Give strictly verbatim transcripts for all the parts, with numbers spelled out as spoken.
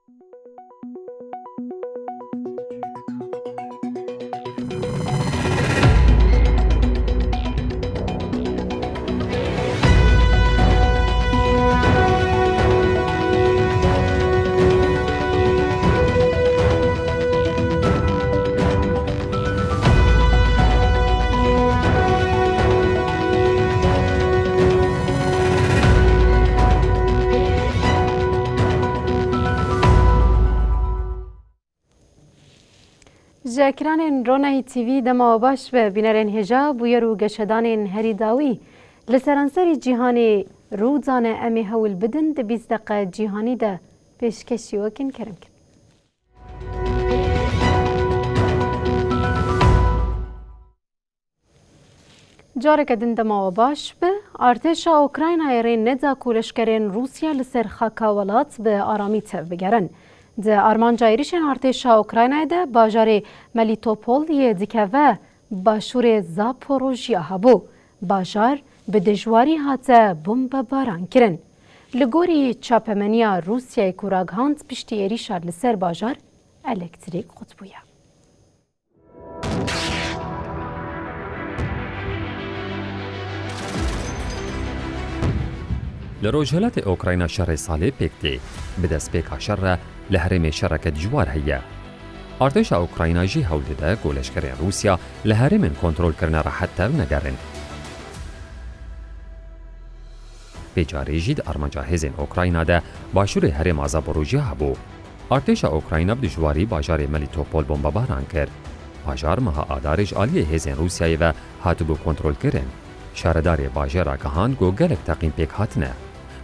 Ji ekranên Ronahî T V dema we baş be, bînerên hêja, bûyer û geşedanên herî dawî. Li seranserî cîhanê rû dane, em ê hewl bidin di bîst deqe cîhanî de pêşkêşî we kin, kerem kin. Careke din dema we baş be, artêşa Ukraynayê rê neda ku leşkerên Rûsya li ser xaka welat bi aramî tev bigerin. Di armanca êrîşên artêşa Ukraynayê de bajarê Melîtopol yê dikeve başûrê Zaporojya hebû. Bajar bi dijwarî hate bombebaran kirin. Li gorî çapemeniya Rûsyayê ku ragihand, piştî êrîşa li ser bajar elektrîk qut bûye. Li rojhilatê Ukrayna şerê salê pêk tê. Bi destpêka şer re li herêmê şereke dijwar heye. Artêşa Ukrayna jî hewl dide ku leşkerên Rûsya li herêmên kontrolkirine rehet tev negerin. Vê carê jî di armanca hêzên Ukrayna de başûrê herêma Zaporojya hebû. Artêşa Ukrayna bi dijwarî bajarê Melîtopol bombebaran kir. Bajar meha Adarê ji aliyê hêzên Rûsyayê ve hatibû kontrolkirin. Şaredarê bajêr ragihand ku gelek teqîn pêk hatine.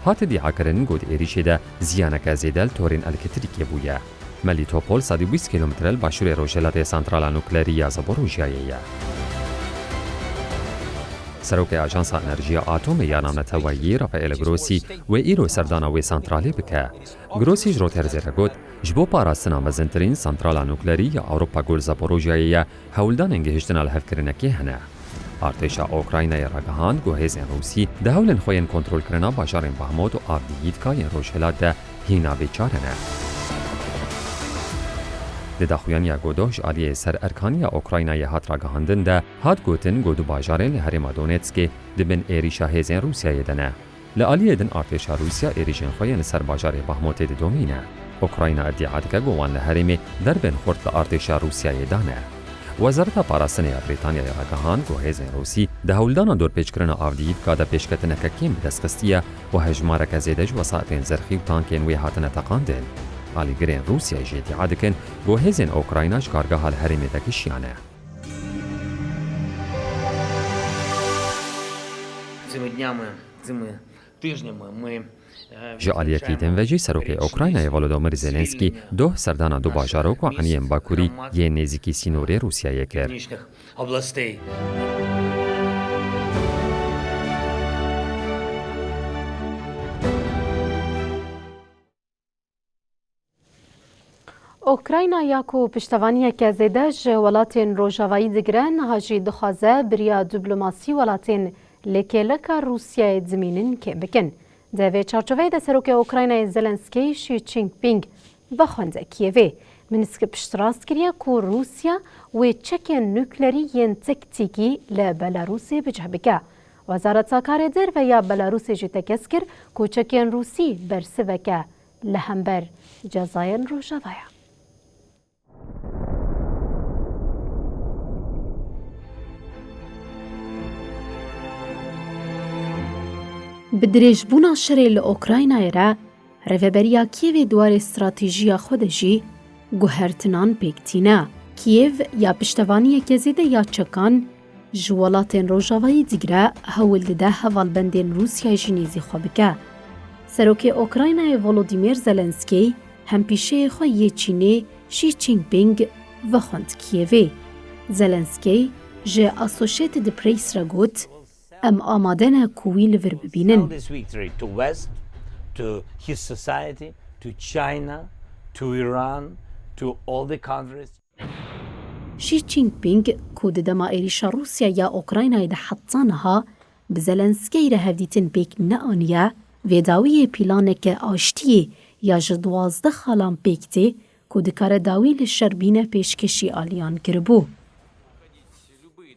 Hat îdiakirin ku di êrîşê de ziyaneke zêde li torên elektrîkê bûye. Melîtopol sedî bîst kîlometre li başûrê rojhilatê santrala nuklerî ya Zaporojyayê ye. Serokê Ajansa Enerjiya Atomê ya Navneteweyî, Rafael Grossi, wê îro serdana wê santralê bike. Grossi ji Reutersê re got, ji bo parastina mezintirîn santrala nuklerî ya Ewropa ku li Zaporojyayê ye, hewldanên gihiştina lihevkirinekê hene. Artêşa Ukraynayê ragihand ku hêzên Rûsî di hewlên xwe yên kontrolkirina bajarên Bahmut û Avdiyîvka yên rojhilat de hîna vê çare ne. Di daxuyaniya ku doh ji aliyê ser erkaniya Ukraynayê hat ragihandin de, hat gotin ku du bajarên li herêma Donetskê di bin êrîşa hêzên Rûsyayê de ne. Li aliyê din artêşa Rûsya êrîşên xwe yên li ser bajarê Bahmutê didomîne. Ukrayna îdia dike ku wan li herêmê derbên xurt li artêşa Rûsyayê dane. Wezareta Parastinê ya Brîtanyayê ragihand ku hêzên Rûsî di hewldana dorpêçkirina Avdiyîvka de pêşketineke kêm bi dest xistiye û hejmareke zêde ji wesaetên zirxî û tankên wê hatine teqandin. Alîgirên Rûsyayê jî îdia dikin ku hêzên Ukrayna ji kargeha li herêmê de kişiyane. Цими днями, цими тижнями ми, е, Ji aliyekî din ve jî serokê Ukraynayê Volodymyr Zelenskî doh serdana du bajaro ku eniyên bakurî yên nêzîkî sînorê Rûsyayê kir. Північних областей. Ukrayna ya ku piştevaniyeke zêde ji welatên rojavayî digire, niha jî dixwaze bi riya diplomasî welatên li kêleka Rûsyayê dimînin kêm bikin. Di vê çarçoveyê de Serokê Ukraynayê Zelenskî Xi Jinping vexwend Kîevê. Minsk piştrast kiriye ku Rûsya wê çekên nuklerî yên tektîkî li Belarusê bi cih bike. Wezareta Karê Derve ya Belarusê jî tekez kir ku çekên Rûsî bersiveke li hember cezayên Rojava ye. Bi dirêjbûna şerê li Ukraynayê re, rêveberiya Kîevê di warê stratejiya xwe de jî guhertinan pêk tîne. Kîev ya piştevaniyeke zêde ya çekan ji welatên rojavayî digire, hewl dide hevalbendên Rûsyayê jî nêzî xwe bike. Serokê Ukraynayê Volodymyr Zelenskî hempîşeyê xwe yê Çînê Xi Jinping vexwend Kîevê. Zelenskî ji Associated Press re got, "Em amade ne ku wî li vir bibînin." Sound this victory to West, to his society, to China, to Iran, to all the countries. Xi Jinping, ku di dema êrîşa Rûsya ya Ukraynayê de heta niha bi Zelenskey re hevdîtin pêk neaniye, vê dawiyê planeke aştiyê ya ji duwazdeh xalan pêk tê ku dikare dawî li şer bîne pêşkêşî aliyan kiribû.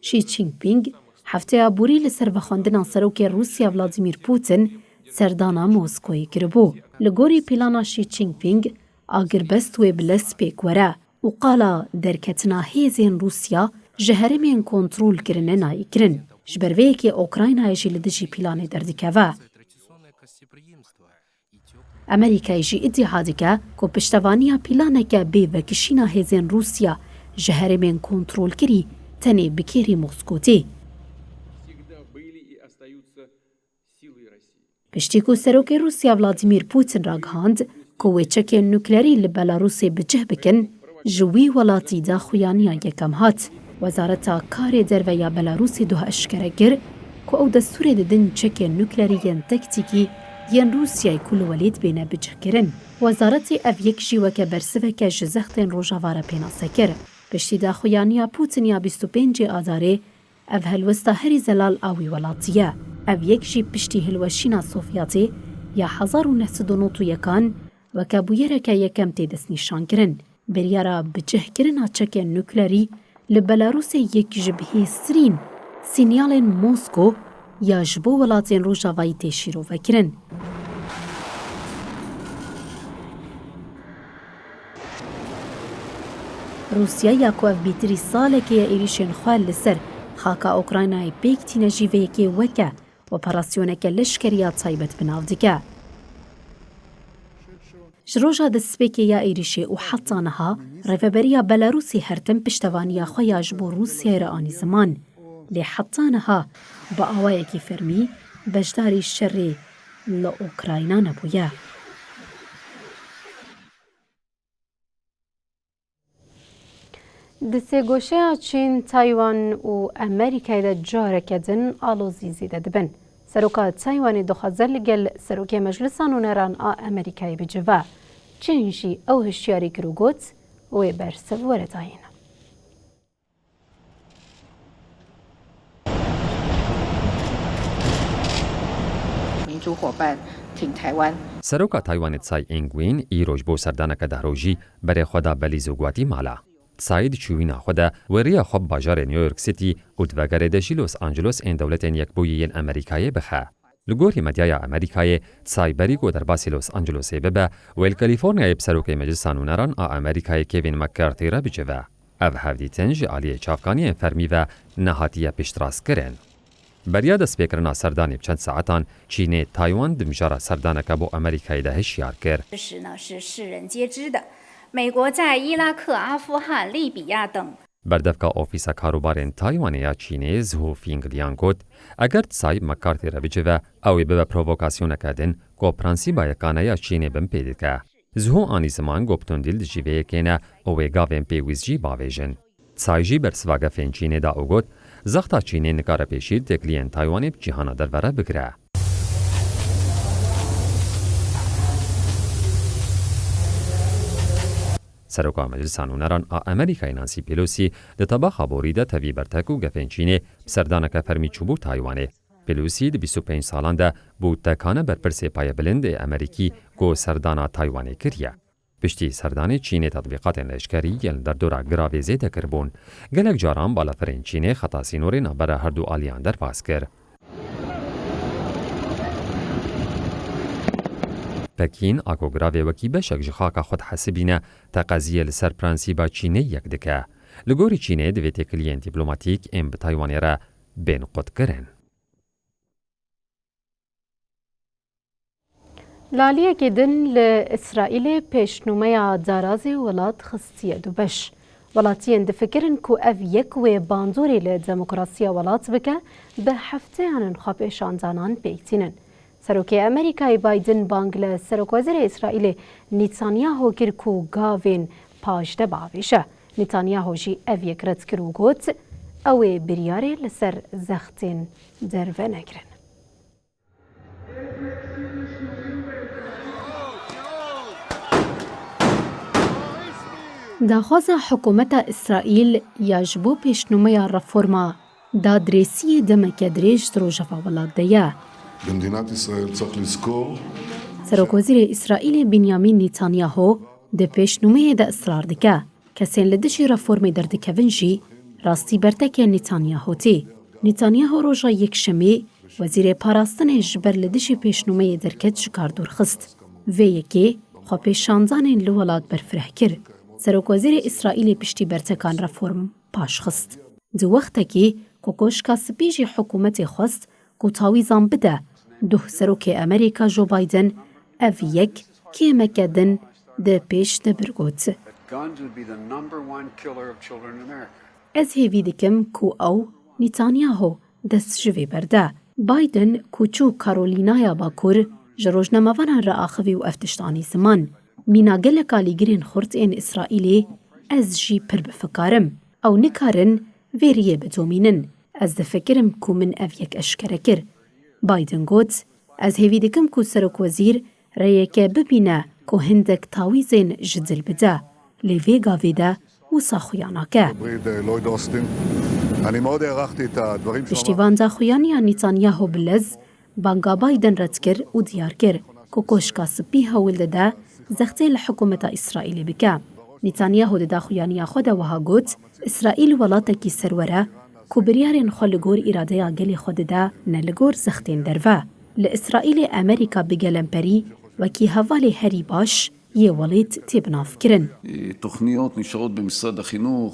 Xi Jinping hefteya borî li ser vexwendina Serokê Rûsya Vladimir Putin serdana Moskoyê kiribû. Li gorî plana Xi Jinping, agirbest wê bi lez pêk were û qala derketina hêzên Rûsya ji herêmên kontrolkirine nayê kirin. Ji ber vê yekê Ukraynayê jî li dijî planê derdikeve. Amerîkayê jî îdîa dike ku piştevaniya planeke bê vekişîna hêzên Rûsya ji herêmên kontrolkirî tenê bi kêrî Mosko tê. Piştî ku Serokê Rûsya Vladimir Putin ragihand ku wê çekên nuklerî li Belarusê bi cih bikin, ji wî welatî daxuyaniya yekem hat. Wezareta Karê Derve ya Belarusê duh eşkere kir ku ew destûrê didin çekên nuklerî yên tektîkî yên Rûsyayê ku li welêt bêne bicihkirin. Wezaretê ev yek jî weke bersiveke ji zextên Rojava re pênase kir. Piştî daxuyaniya Putin ya bîst û pêncê Adarê, ev helwesta herî zelal a wî welatî ye. Ev yek jî piştî hilweşîna Sovyetê ya hezar û neh sed û nod û yekan weke bûyereke yekem tê destnîşankirin. Biryara bicihkirina çekên nuklerî li Belarusê yek ji bihêztirîn sînyalên Mosko ya ji bo welatên Rojavayî tê şîrovekirin. Rûsya ya ku ev bîtirî salekê ye êrîşên xwe li ser xaka Ukraynayê pêk tîne jî vê yekê weke operasyoneke leşkerî ya taybet bi nav dike. Ji roja destpêkê ya êrîşê û heta niha, rêveberiya Belarusê her tim piştevaniya xwe ya ji bo Rûsyayê re anî ziman. Lê heta niha bi awayekî fermî beşdarî şerê li Ukrayna nebûye. Di sêgoşeya Çîn, Taywan û Amerîkayê de careke din alozî zêde dibin. Seroka Taywanê dixwaze li gel Serokê Meclisa Nûneran a Amerîkayê bicive. Çîn jî ew hişyarî kir û got, wê bersiv were dayîn. Seroka Taywanê Tsai Ing-wen îro ji bo serdaneke deh rojî berê xwe da Belîz û Guatemala. Tsai di çûyîna xwe de wê riya xwe bi bajarê New York City û di vegerê de jî Los Angeles ên Dewletên Yekbûyî yên Amerîkayê bixe. Li gorî medyaya Amerîkayê, Tsai berî ku derbasî Los Angelesê bibe, wê li Kalîforniyayê bi Serokê Meclisa Nûneran a Amerîkayê Kevin McCarthy re bicive. Ev hevdîtin ji aliyê çavkaniyên fermî ve nehatiye piştrastkirin. Beriya destpêkirina serdanê bi çend saetan, Çînê Taywan di mijara serdaneke bo Amerîkayê de hişyar kir. 事实呢是世人皆知的，美国在伊拉克、阿富汗、利比亚等 Berdevka Ofîsa Karûbarên Taywanê ya Çînê Zhu Feng Liang got, eger Tsai bi McCarthy re bicive, ew ê bibe provokasyoneke din ku prensîba yekane ya Çînê bin pê dike. Zhu anî ziman ku bi tundî li dijî vê yekê ne û wê gavên pêwîst jî bavêjin. Tsai jî bersiva gefên Çînê da û got, zexta Çînê nikare pêşî li têkiliyên Taywanê bi cîhana derve re bigire. Seroka Meclisa Nûneran a Amerîkayê Nancy Pelosi di tebaxa borî de tevî bertek û gefên Çînê bi serdaneke fermî çûbû Taywanê. Pelosi di bîst û pênc salan de bû tekane berpirsê payebilind ê Amerîkî ku serdana Taywanê kiriye. Piştî serdanê Çînê tetbîqatên leşkerî yên li derdora giravê zêde kiribûn. Gelek caran balafirên Çînê xeta sînorê navbera herdu aliyan derbas kir. Pekîn a ku giravê wekî beşek ji xaka xwe dihesibîne, teqeziyê li ser prensîba Çînê yek dike. Li gorî Çînê divê têkiliyên dîplomatîk ên bi Taywanê re bên qutkirin. Li aliyekî din li Îsraîlê pêşnûmeya darazê welat xistiye du beş. Welatiyên difikirin ku ev yek wê bandorê li demokrasiya welat bike, bi hefteyan in xwepêşandanan pêk tînin. Serokê Amerîkayê Biden bang li Serokwezîrê Îsraîlê Netanyahu kir ku gavên paşde biavêje. Netanyahu jî ev yek red kir û got, ew ê biryarê li ser zextên derve negirin. Daxwaza hikûmeta Îsraîl ya ji bo pêşnûmeya reforma dadrêsiyê demeke dirêj di rojeva welat de ye. במדינת ישראל צריך לזכור Serokwezîrê Îsraîlê Benyamin Netanyahu di pêşnûmeyê de israr dike, kesên li dijî reformê derdikevin jî rastî bertekên Netanyahu tê. Netanyahu roja Yekşemê wezîrê parastinê ji ber li dijî pêşnûmeyê derket ji kar dûr xist. Vê yekê xwepêşandanên li welat berfireh kir. Serokwezîrê Îsraîlê piştî bertekan reform paş xist. Di wextekî ku Koşka Spî jî hikûmetê xwest ku tawîzan bide, duh serokê Amerîka Joe Biden ev yek kêmeke din di pêş de bir got. Guns would be the number one killer of children in America. Ez hêvî dikim ku ew, Netanyahu, dest ji vê berde. Biden ku çû Karolînaya Bakur, ji rojnamevanan re axivî û ev tişt anî ziman. Mîna gelek alîgirên xurt ên Îsraîlê ez jî pir bi fikar im. Ew nikarin vê riyê bidomînin. Ez difikirim ku min ev yek eşkere kir. Biden got, ez hêvî dikim ku serokwezîr rêyeke bibîne ku hindek tawîzên ji dil bide. Lê vê gavê de wisa xuya nake. Piştî van daxuyaniya Netanyahu bi lez, banga Biden red kir û diyar kir ku Koşka Spî hewl dide zextê li hikûmeta Îsraîlê bike. Netanyahu di daxuyaniya xwe de wiha got, Îsraîl welatekî serwer e ku biryarên xwe li gor îradeya gelê xwe dide, ne li gor zextên derve. Li Îsraîlê Amerîka bi gelemperî wekî hevalê herî baş yê welêt tê binavkirin. تוכنיות نشرات بمصرد החינוך.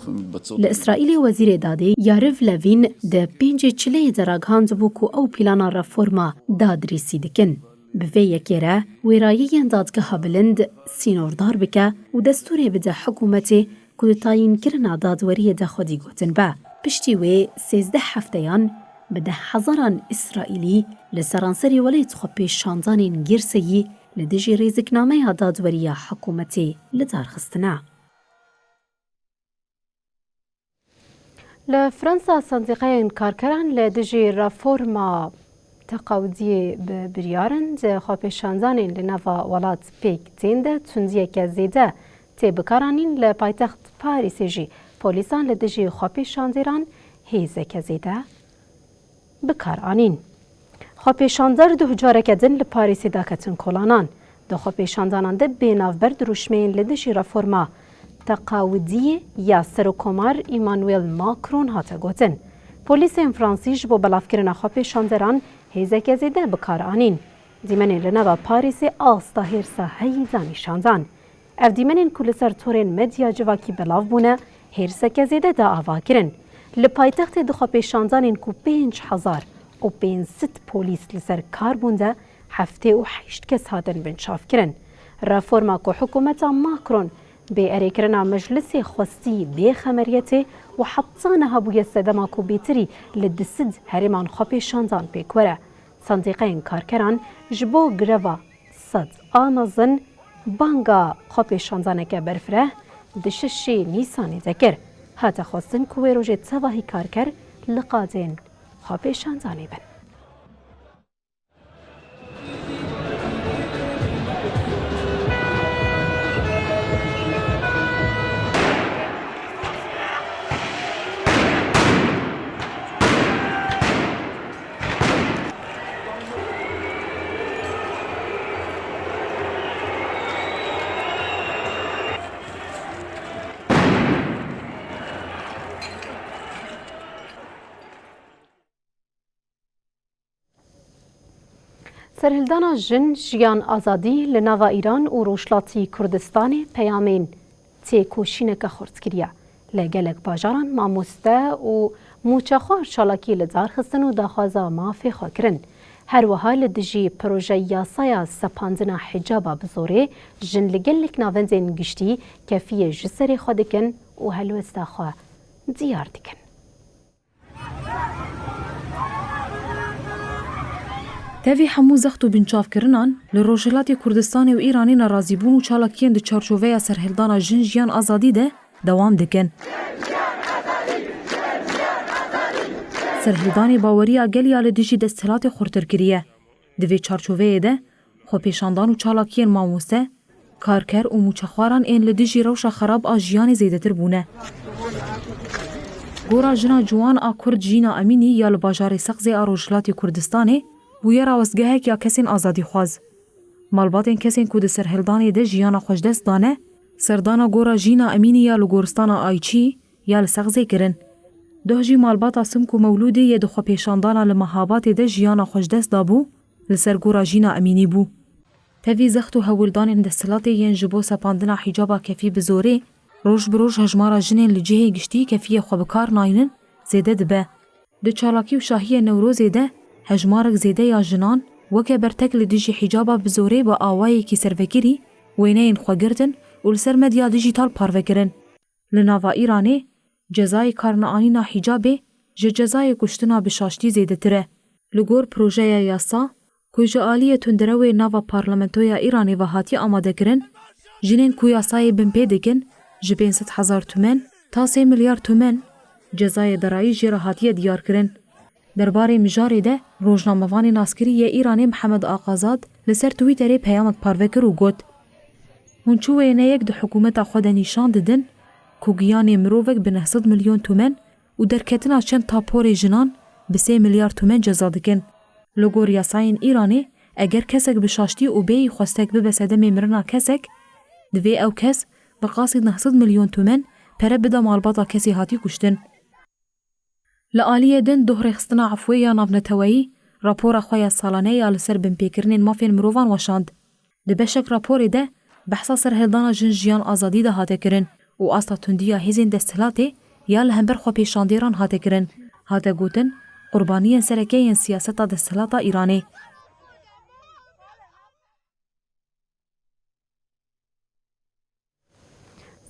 Li Îsraîlê Wezîrê Dadê Yariv Levîn di pêncê çileyê de ragihandibû ku ew plana reforma dadrêsî dikin. Bi vê yekê re wêrayiyên dadgeha bilind sînordar bike û destûrê bide hikûmetê ku di tayînkirina dadweriyê de xwedî gotin be. Piştî wê sêzdeh hefteyan bi deh hezaran Îsraîlî li seranserî welêt xwepêşandanên girseyî li dijî rêziknameya dadweriya hikûmetê li dar xistine. Li Fransa sendîqeyên karkeran li dijî reforma teqawidiyê bi biryar in, di xwepêşandanên li nava welat pêk tên de tundiyeke zêde tê bikaranîn. Li paytext Parîsê jî polîsan li dijî xwepêşandêran hêzeke zêde bi kar anîn. Xwepêşander duh careke din li Parîsê daketin kolanan. Di xwepêşandanan de bê navber dirûşmeyên li dijî reforma teqawidiyê ya Serokkomar Emmanuel Macron hate gotin. Polîsên Fransî ji bo belavkirina xwepêşanderan hêzeke zêde bi kar anîn. Dîmenên li nava Parîsê asta hêrsa heyî da nîşandan. Ev dîmenên ku li ser torên medya civakî belav bûne, hêrseke zêde da avakirin. Li paytextê di xwepêşandanên ku pênc hezar û pênc sed polîs li ser kar bûn de heftê û heşt kes hatin binçavkirin. Reforma ku hikûmeta Macron bê erêkirina meclisê xwestî bê xemeriyetê û heta niha bûye sedema ku bêtirî li du sed herêman xwepêşandan pêk were. Sendîqeyên karkeran ji bo greva sed a mezin banga xwepêşandaneke berfireh di şeşê Nîsanê de kir. Hate xwestin ku wê rojê tevahî karker li qadên xwepêşandanê bin. Serhildana Jin, Jiyan, Azadî li nava Îran û Rojhilatî Kurdistanê peyamên têkoşîneke xurt kiriye. Li gelek bajaran mamoste û mûçexwar çalakî li dar xistin û daxwaza mafê xwe kirin. Her wiha li dijî proje yasaya sepandina hicaba bi zorê jin li gelek navendên giştî kefiyê ji serê xwe dikin û helwesta xwe diyar dikin. Tevî hemû zext û binçavkirinan, li Rojhilatê Kurdistanê û Îranê nerazîbûn û çalakiyên di çarçoveya serhildana Jin, Jiyan, Azadî de dewam dikin. Serhildanê baweriya gelî ya li dijî desthilatê xurtir kiriye. Di vê çarçoveyê de, xwepêşandan û çalakiyên mamoste, karker û mûçexwaran ên li dijî rewşa xerab a jiyanê zêdetir bûne. Gora jina ciwan a Kurd Jîna Emînî ya li bajarê Sexzê a Rojhilatê Kurdistanê bûye rawestgehek ya kesên azadîxwaz. Malbatên kesên ku di serhildanê de jiyana xwe ji dest dane, serdana gora Jîna Emînî ya li goristana Ayçî ya li Sexzê kirin. Doh jî malbata Simko Mewlûdê yê di xwepêşandana li Mehabatê de jiyana xwe ji dest dabû, li ser gora Jîna Emînî bû. Tevî zext û hewldanên desthilatê yên ji bo sepandina hîcaba kefî bi zorê, roj bi roj hejmara jinên li cihê giştî kefiyê xwe bi kar naynin, zêde dibe. Di çalakî û şahiyê Newrozê de hejmarek zêde ya jinan weke bertek li dijî hîcaba bi zorê bi awayekî servekirî wêneyên xwe girtin û li ser medya dijîtal parve kirin. Li nava Îranê cezayê karneanîna hîcabê ji cezayê kuştina bi şaştî zêdetir e. Li gor projeya yasa ku ji aliyê tundirewê nava Parlamentoya Îranê ve hatiye amadekirin, jinên ku yasayê binpê dikin ji pênc sed hezar tumen ta sê milyar tumen cezayê derayî jê re hatiye diyarkirin. Derbarê mijarê de rojnamevanê naskirî yê Îranê Mihemed Aqazad li ser Twitterê peyamek parve kir û got, Hûn çi wêneyek di hikûmeta xwe de nîşan didin ku giyanê mirovek bi neh sed milyon tumen û derketina çend taporê jinan bi sê milyar tumen ceza dikin? Li gor yasayên Îranê, eger kesek bi şaştî û bêyî xwestek bibe sedemê mirina kesek, divê ew kes bi qasî neh sed milyon tumen pere bide malbata kesê hatî kuştin. Li aliyê din doh rêxistina efwê ya navneteweyî rapora xwe ya salane ya li ser binpêkirinên mafên mirovan weşand. Di beşek raporê de behsa serhildana jin jiyan azadî de hate kirin û asta tundiya hêzên desthilatê ya li hember xwepêşandêran hate kirin. Hate gotin, qurbaniyên sereke yên siyaseta desthilata Îranê.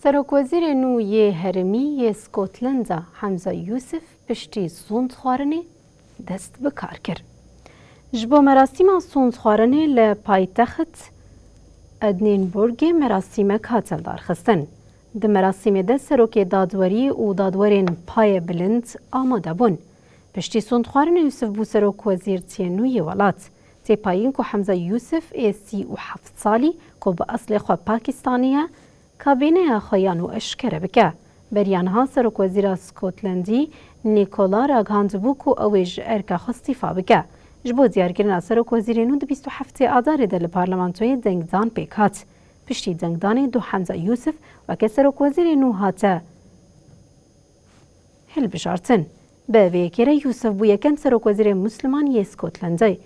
Serokwezîrê nû yê herêmî yê Scotland-a Hemza Yusuf piştî sondxwarinê dest bi kar kir. Ji bo merasîma sondxwarinê li paytext Edinburghê merasîmek hate lidarxistin. Di merasîmê de serokê dadwerî û dadwerên paye bilind amade bûn. Piştî sondxwarinê Yusuf bû serokwezîrtiyê nû yê welat. Tê payîn ku Hemza Yusuf ê sî û heft salî ku bi eslê xwe Pakistanî ye, kabîneya xwe ya nû eşkere bike. Beriya niha serokwezîra Scotlandî Nicola ragihandibû ku ew ê ji erka xwe îstîfa bike. Ji bo diyarkirina serokwezîrê nû di bîst û heftê Adarê de li parlamentoyê dengdan pêk hat. Piştî dengdanê doh Hemza Yusuf weke serokwezîrê nû hate hilbijartin. Bi vê yekê re Yusuf bû yekem serokwezîrê Musliman yê Scotlandê.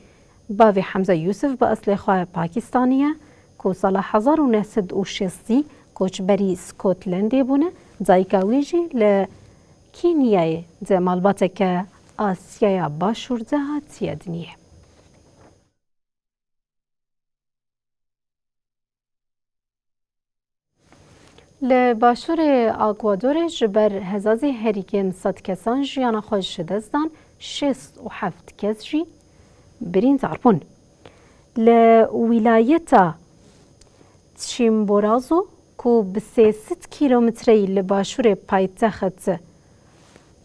Bavê Hemza Yusuf bi eslê xwe Pakistanî ye, ku sala hezar û neh sed û şêstî koçberî Scotlandê bûne, dayika wî jî li Kenyayê di malbateke Asyaya Başûr de hatiye dinyê. Li başûrê Ecuadorê ji ber hezazê herî kêm sed kesan jiyana xwe ji dest dan, şêst û heft kes jî birîndar bûn. Li wîlayeta Chimborazo, ku bi sê sed kîlometreyî li başûrê paytext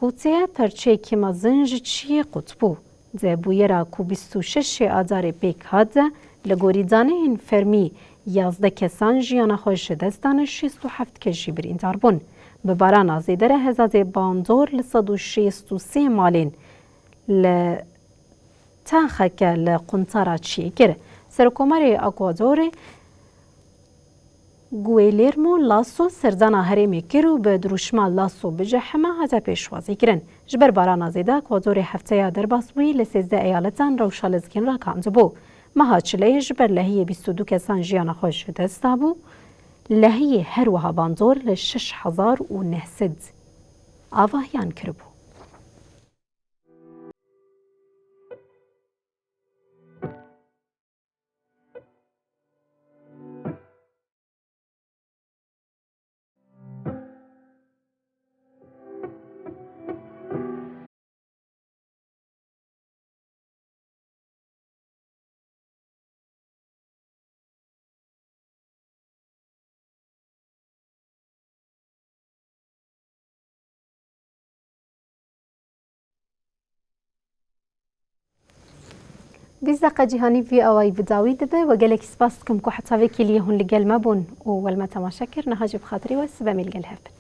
Qûtê ye, perçeyekî mezin ji çiyê qût bû. Di bûyera ku bîst û şeşê Adarê pêk hat de, li gorî daneyên fermî, yazdeh kesan jiyana xwe ji dest dane, şêst û heft kes jî birîndar bûn. Bi barana zêde re hezazê bandor li sed û şêst û sê malên li taxeke li quntara çiyê kir. Serokkomarê Ecuadorê Guillermo Lasso serdana herêmê kir û bi dirûşma Lasso bicehime hate pêşwazîkirin. Ji ber barana zêde Ecuadorê hefteya derbasbûyî li sêzdeh eyaletan rewşa lezgîn ragihandibû. Meha Çileyê ji ber lehiyê bîst û du kesan jiyana xwe ji dest dabû. Lehiyê her wiha bandor li şeş hezar û neh sed avahiyan kiribû. Bîst deqa cîhanî vî awayî bi dawî dibe. We gelekî spas dikim ku heta vê kêliyê hûn li gel me bûn û we li me temaşe kir. Niha jî bi xatirî we sibemê li gel hev bin.